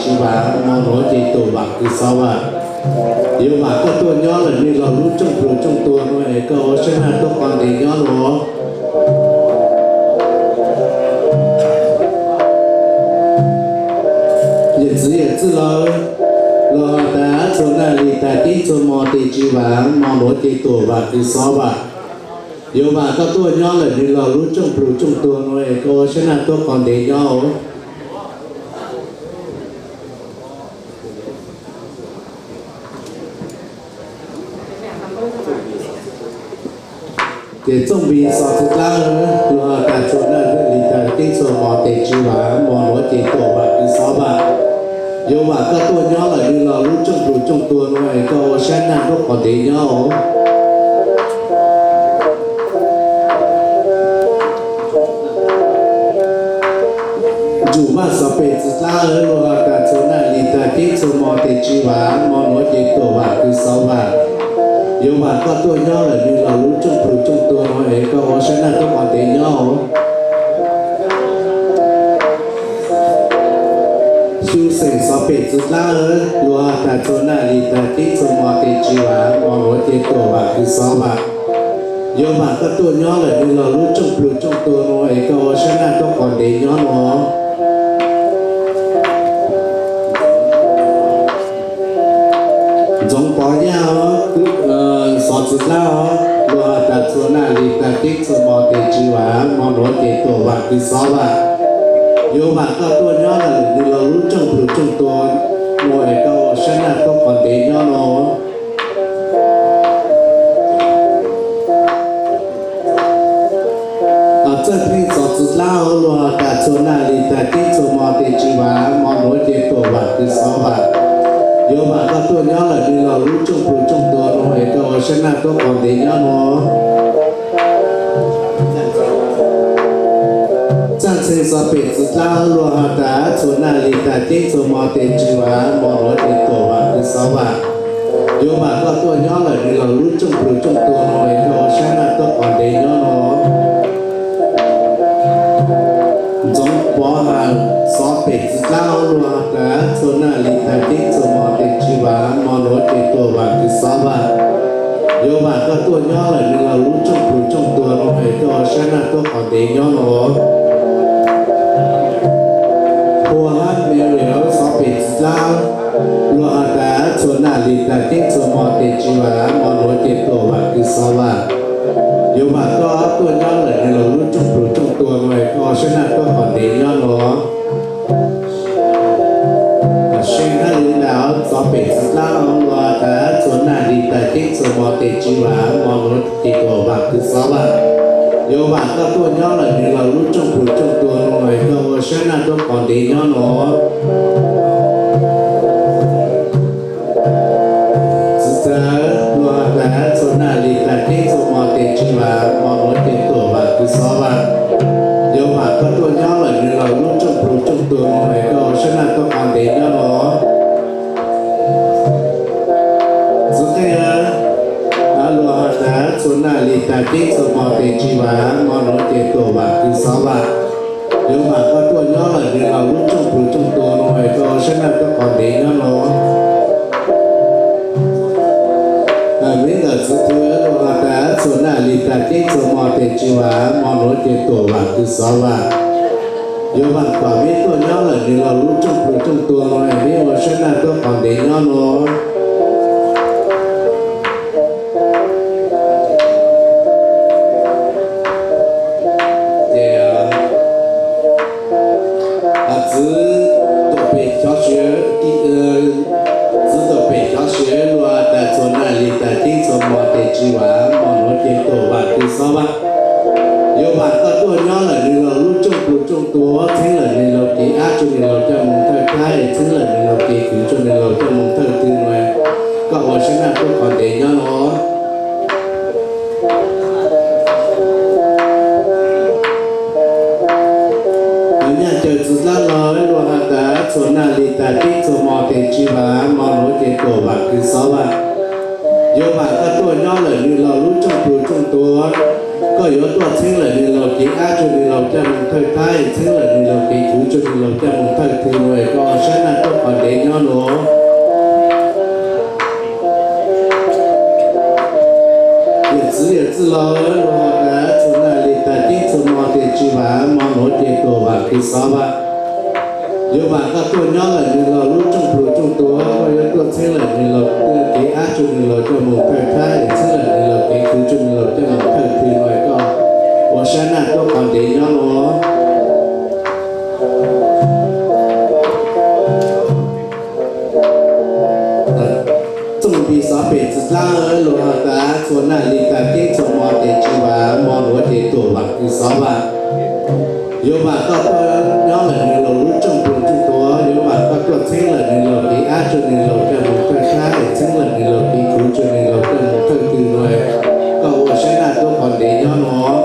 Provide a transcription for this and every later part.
tsis vam, hmo nuav ces tuam vam kws xov vam. Yuav vam koj tuaj nyob lawm nwg los lub rooj plug rooj tuag nuav es koj ua sab naj tuab qhov ntev nyob nuav. Yawm txwv yawm txwj lawm, luag has tas txhua naj li tag kib txhua mo tes tsis vam, hmo nuav ces tuam vam kws xov vam. Yuav vam koj tuaj nyob lawm nwg los lub rooj plug rooj tuag nuav es koj ua sab naj tuab qhov ntev nyob. Ces txooj npis xov txwv dlaab, luag has tas txhua naj li tag kib txhua mo tes tsis vam, hmo nuav ces tuam vam kws xov vam. Yuav vam koj tuaj nyob lawm nwg los lub rooj plug rooj tuag nuav es koj ua sab naj tuab qhov ntev nyob. Ntsum vaj xov pem txwv dlaab, luag has tas txhua naj li tag kib txhua mo tes tsis vam, hmo nuav ces tuam vam kws xov vam. Yuav vam koj tuaj nyob lawm nwg los lub rooj plug rooj tuag nuav es koj ua sab naj tuab qhov ntev nyob. Xyu xeem xov pem txwv dlaab, luag has tas txhua naj li tag kib txhua mo tes tsis vam, hmo nuav ces tuam vam kws xov vam. Yuav vam koj tuaj nyob lawm nwg los lub rooj plug rooj tuag nuav es koj ua sab naj tuab qhov ntev nyob nuav. Ntxoov Pov Yaj, xov txwv dlaab, luag has tas txhua naj li tag kib txhua mo tes tsis vam, hmo nuav ces tuam vam kws xov vam. Yuav vam koj tuaj nyob lawm nwg los lub rooj plug rooj tuag nuav es koj ua sab naj tuab qhov ntev nyob nuav. Txawj Pheej xov txwv dlaab, luag has tas txhua naj li tag kib txhua mo tes tsis vam, hmo nuav ces tuam vam kws xov vam. Yuav vam koj tuaj nyob lawm nwg los lub rooj plug rooj tuag nuav es koj ua sab naj tuab qhov ntev nyob nuav. Txaj Ntxhee xov pem txwv dlaab, luag has tas txhua naj li tag kib txhua mo tes tsis vam, hmo nuav ces tuam vam kws xov vam. Yuav vam koj tuaj nyob lawm nwg los lub rooj plug rooj tuag nuav es koj ua sab naj tuab qhov ntev nyob nuav. Ntxoov Pov Has xov pem txwv dlaab, luag has tas txhua naj li tag kib txhua mo tes tsis vam, hmo nuav ces tuam vam kws xov vam. Yuav vam koj tuaj nyob lawm nwg los lub rooj plug rooj tuag nuav es koj ua sab naj tuab qhov ntev nyob nuav. Pua Hab Mary xov pem txwv dlaab, luag has tas txhua naj li tag kib txhua mo tes tsis vam, hmo nuav ces tuam vam kws xov vam. Yuav vam koj tuaj nyob lawm nwg los lub rooj plug rooj tuag nuav es koj ua sab naj tuab qhov ntev nyob nuav. Seb Hab Linda xov pem txwv dlaab, luag has tas txhua naj li tag kib txhua mo tes tsis vam, hmo nuav ces tuam vam kws xov vam. Yuav vam koj tuaj nyob lawm nwg los lub rooj plug rooj tuag nuav es koj ua sab naj tuab qhov ntev nyob nuav. Txwv Txawv, luag has tas txhua naj li tag kib txhua mo tes tsis vam, hmo nuav ces tuam vam kws xov vam. Yuav vam koj tuaj nyob lawm nwg los lub rooj plug rooj tuag nuav es koj ua sab naj tuab qhov ntev nyob nuav. Txwv Qeej, luag has tas txhua naj li tag kib txhua mo tes tsis vam, hmo nuav ces tuam vam kws xov vam. Yuav vam koj tuaj nyob lawm nwg los lub rooj plug rooj tuag nuav es koj ua sab naj tuab qhov ntev nyob nuav. Meb Ntawm Txwv Thwv, luag has tas txhua naj li tag kib txhua mo tes tsis vam, hmo nuav ces tuam vam kws xov vam. Yuav vam koj tuaj nyob lawm nwg los lub rooj plug rooj tuag nuav es meb ua sab naj tuab qhov ntev nyob nuav. Ces txwv Tuam Pem Xyov Siav, txwv Tuam Pem Xyov Siav, luag has tas txhua naj li tag kib txhua mo tes tsis vam, hmo nuav ces tuam vam kws xov vam. Yuav vam koj tuaj nyob lawm nwg los lub rooj plug rooj tuag, txheeb lawm nwg laug kev ab, tsua nwg laug coj moog thawj thaib, txheeb lawm nwg laug kev khwv, tsua nwg laug coj moog thawj twg nuav, koj ua sab naj tuab qhov ntev nyob nuav. Nyaj Caw Txwv Dlab Log, luag has tas txhua naj li tag kib txhua mo tes tsis vam, hmo nuav ces tuam vam kws xov vam. Yuav vam koj tuaj nyob lawm nwg los lub rooj plug rooj tuag, koj yuav tuaj txheeb lawm nwg laug kev ab, tsua nwg laug coj moog thawj thaib, txheeb lawm nwg laug kev khwv, tsua nwg laug coj moog thawj twg nuav, koj ua sab naj tuab qhov ntev nyob nuav. Yawm txwv yawm txwj laug, luag has tas txhua naj li tas ceeb txhua mo tes tsis vam, mo nuav ces tuam vam kws xov vam. Yuav vam koj tuaj nyob lawm nwg laug lub rooj plug rooj tuav, koj yuav tuaj txheeb lawm nwg laug kev ab tsuj nwg laug coj moog thawj thab, es txheeb lawm nwg laug kev khwv tsuj nwg laug coj moog thawj twg nuav, koj ua sab naj tuab qhov ntev nyob nuav. Txooj nti xov pem txwv dlaab luag has tas txhua naj li tas ceeb txhua mo tes tsis vam, mo nuav ces tuam vam kws xov vam. Yuav vam koj tuaj nyob lawm nwg laug lub rooj plug rooj tuav, yuav vam koj tuaj txheeb lawm nwg laug kev ab tsuj nwg laug coj moog thawj thab, es txheeb lawm nwg laug kev khwv tsuj nwg laug coj moog thawj twg nuav, koj ua sab naj tuab qhov ntev nyob nuav.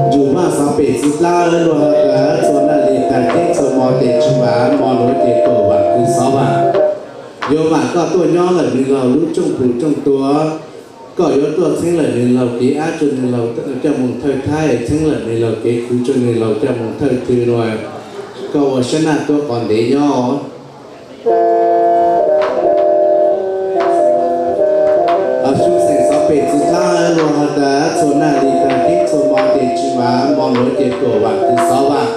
Ntsum vaaj xov pem txwv dlaab luag has tas txhua naj li tas ceeb txhua mo tes tsis vam, mo nuav ces tuam vam kws xov vam. Yuav vam koj tuaj nyob lawm nwg laug lub rooj plug rooj tuav, koj yuav tuaj txheeb lawm nwg laug kev ab tsuj nwg laug coj moog thawj thab, es txheeb lawm nwg laug kev khwv tsuj nwg laug coj moog thawj twg nuav, koj ua sab naj tuab qhov ntev nyob. Xyoo xeem xov pem txwv dlaab luag has tas txhua naj li tas ceeb txhua mo tes tsis vam, mo nuav ces tuam vam kws xov vam.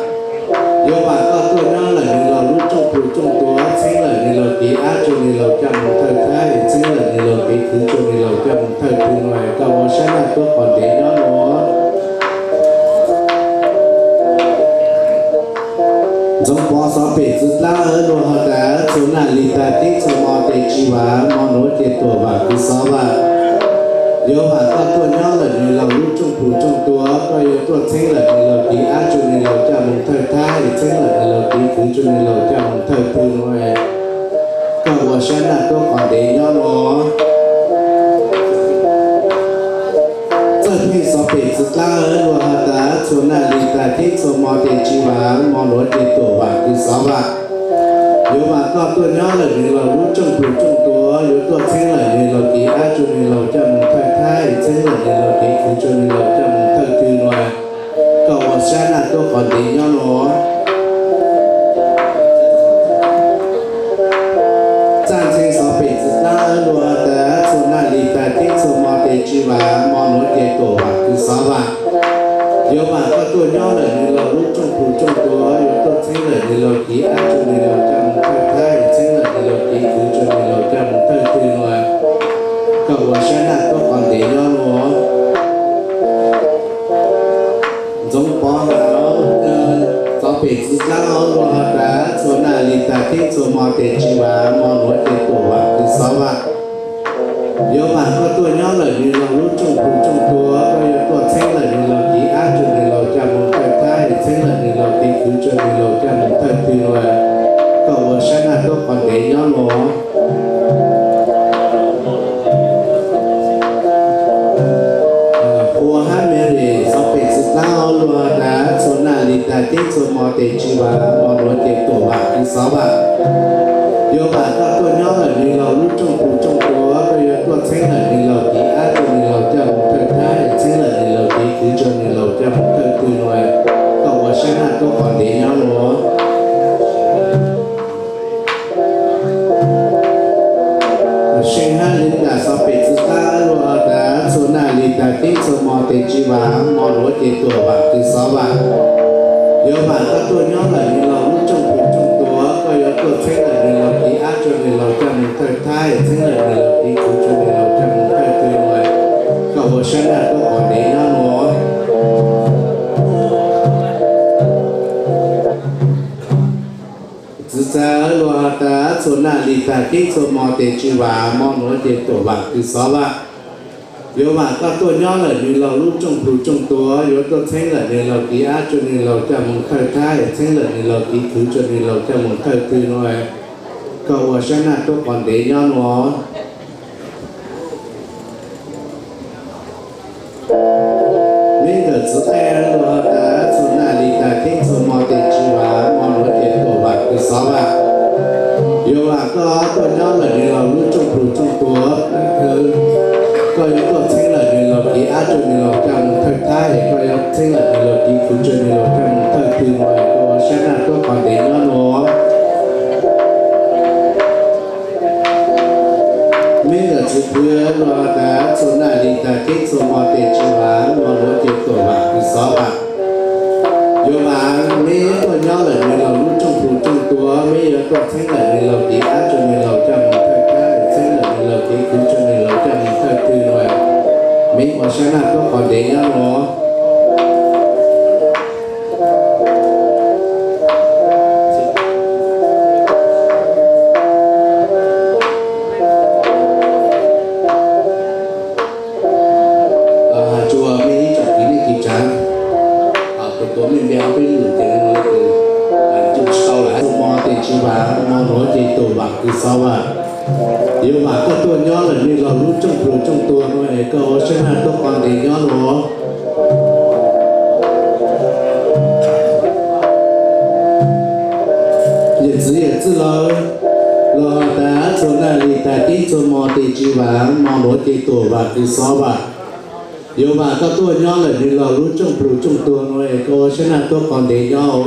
Yuav vam koj tuaj nyob lawm nwg laug lub rooj plug rooj tuav, txheeb lawm nwg laug kev ab tsuj nwg laug coj moog thawj thab, es txheeb lawm nwg laug kev khwv tsuj nwg laug coj moog thawj twg nuav, koj ua sab naj tuab qhov ntev nyob nuav. Ntxoov Pov xov pem txwv dlaab luag has tas txhua naj li tas ceeb txhua mo tes tsis vam, mo nuav ces tuam vam kws xov vam. Yuav vam koj tuaj nyob lawm nwg laug lub rooj plug rooj tuav, koj yuav tuaj txheeb lawm nwg laug kev ab tsuj nwg laug coj moog thawj thab, es txheeb lawm nwg laug kev khwv tsuj nwg laug coj moog thawj twg nuav, koj ua sab naj tuab qhov ntev nyob nuav. Txawj Pheej xov pem txwv dlaab luag has tas txhua naj li tas ceeb txhua mo tes tsis vam, mo nuav ces tuam vam kws xov vam. Yuav vam koj tuaj nyob lawm nwg laug lub rooj plug rooj tuav, yuav tuaj txheeb lawm nwg laug kev ab tsuj nwg laug coj moog thawj thab, es txheeb lawm nwg laug kev khwv tsuj nwg laug coj moog thawj twg nuav, koj ua sab naj tuab qhov ntev nyob nuav. Txaj Ntxhee xov pem txwv dlaab luag tas txhua naj li tas ceeb txhua mo tes tsis vam, mo nuav ces tuam vam kws xov vam. Yuav vam koj tuaj nyob lawm nwg laug lub rooj plug rooj tuav, yuav tuaj txheeb lawm nwg laug kev ab tsuj nwg laug coj moog thawj thab, es txheeb lawm nwg laug kev khwv tsuj nwg laug coj moog thawj twg nuav, koj ua sab naj tuab qhov ntev nyob nuav. Ntxoov Pov xov pem txwv dlaab luag tas txhua naj li tas ceeb txhua mo tes tsis vam, mo nuav ces tuam vam kws xov vam. Yuav vam koj tuaj nyob lawm nwg laug lub rooj plug rooj tuav, koj yuav tuaj txheeb lawm nwg laug kev ab tsuj nwg laug coj moog thawj thab, es txheeb lawm nwg laug kev khwv tsuj nwg laug coj moog thawj twg nuav, koj ua sab naj tuab qhov ntev nyob nuav. Ua Hab Mary xov pem txwv dlaab luag tas txhua naj li tas ceeb txhua mo tes tsis vam, mo nuav ces tuam vam kws xov vam. Yuav vam koj tuaj nyob lawm nwg laug lub rooj plug rooj tuav, koj yuav tuaj txheeb lawm nwg laug kev ab tsuj nwg laug coj moog thawj thab, es txheeb lawm nwg laug kev khwv tsuj nwg laug coj moog thawj twg nuav, koj ua sab naj tuab qhov ntev nyob nuav. See Hab Linda xov pem txwv dlaab luag tas txhua naj li tas ceeb txhua mo tes tsis vam, mo nuav ces tuam vam kws xov vam. Yuav vam koj tuaj nyob lawm nwg laug lub rooj plug rooj tuav, koj yuav tuaj txheeb lawm nwg laug kev ab tsuj nwg laug coj moog thawj thab, es txheeb lawm nwg laug kev khwv tsuj nwg laug coj moog thawj twg nuav, koj ua sab naj tuab qhov ntev nyob nuav. Txwv Txag luag tas txhua naj li tas ceeb txhua mo tes tsis vam, mo nuav ces tuam vam kws xov vam. Yuav vam koj tuaj nyob lawm nwg laug lub rooj plug rooj tuav, yuav tuaj txheeb lawm nwg laug kev ab tsuj nwg laug coj moog thawj thab, es txheeb lawm nwg laug kev khwv tsuj nwg laug coj moog thawj twg nuav, koj ua sab naj tuab qhov ntev nyob nuav. Meb Nkawm Txwv Qeej luag tas txhua naj li tas ceeb txhua mo tes tsis vam, mo nuav ces tuam vam kws xov vam. Yuav vam koj tuaj nyob lawm nwg laug lub rooj plug rooj tuav, koj yuav tuaj txheeb lawm nwg laug kev ab tsuj nwg laug coj moog thawj thab, es koj yuav txheeb lawm nwg laug kev khwv tsuj nwg laug coj moog Tus hlub los tas txhua naj li tag kib txhua hmo tes tsis vam, hmo luav ces tuam vam kws xov vam. Yuav vam meb tuaj nyob lawm nws laug lub rooj plhu rooj tua, meb yuav tuaj txheeb lawm nws laug kev ab rua nws laug coj mus thawj thab, txheeb lawm nws laug kev khwv rua nws laug coj mus thawj thwg no. Meb ua sab naj tuab qhov ntev nyob no. Los has tsuas mej ib tsoom kwv nej kwv tsav, tus tuav mej npe ob peb lwm ces lawv tus tsis tau lawm. Txhua hmo tes tsis vam, hmo luav ces tuam vam kws xov vam. Yuav vam koj tuaj nyob lawm nws laug lub rooj plhu rooj tua no es koj ua sab naj tuab qhov ntev nyob no. Yawm txwv yawm txwj lawv los has tas txhua naj li tag kib txhua hmo tes tsis vam, hmo luav ces tuam vam kws xov vam. Yuav vam koj tuaj nyob lawm nws laug lub rooj plhu rooj tua no es koj ua sab naj tuab qhov ntev nyob.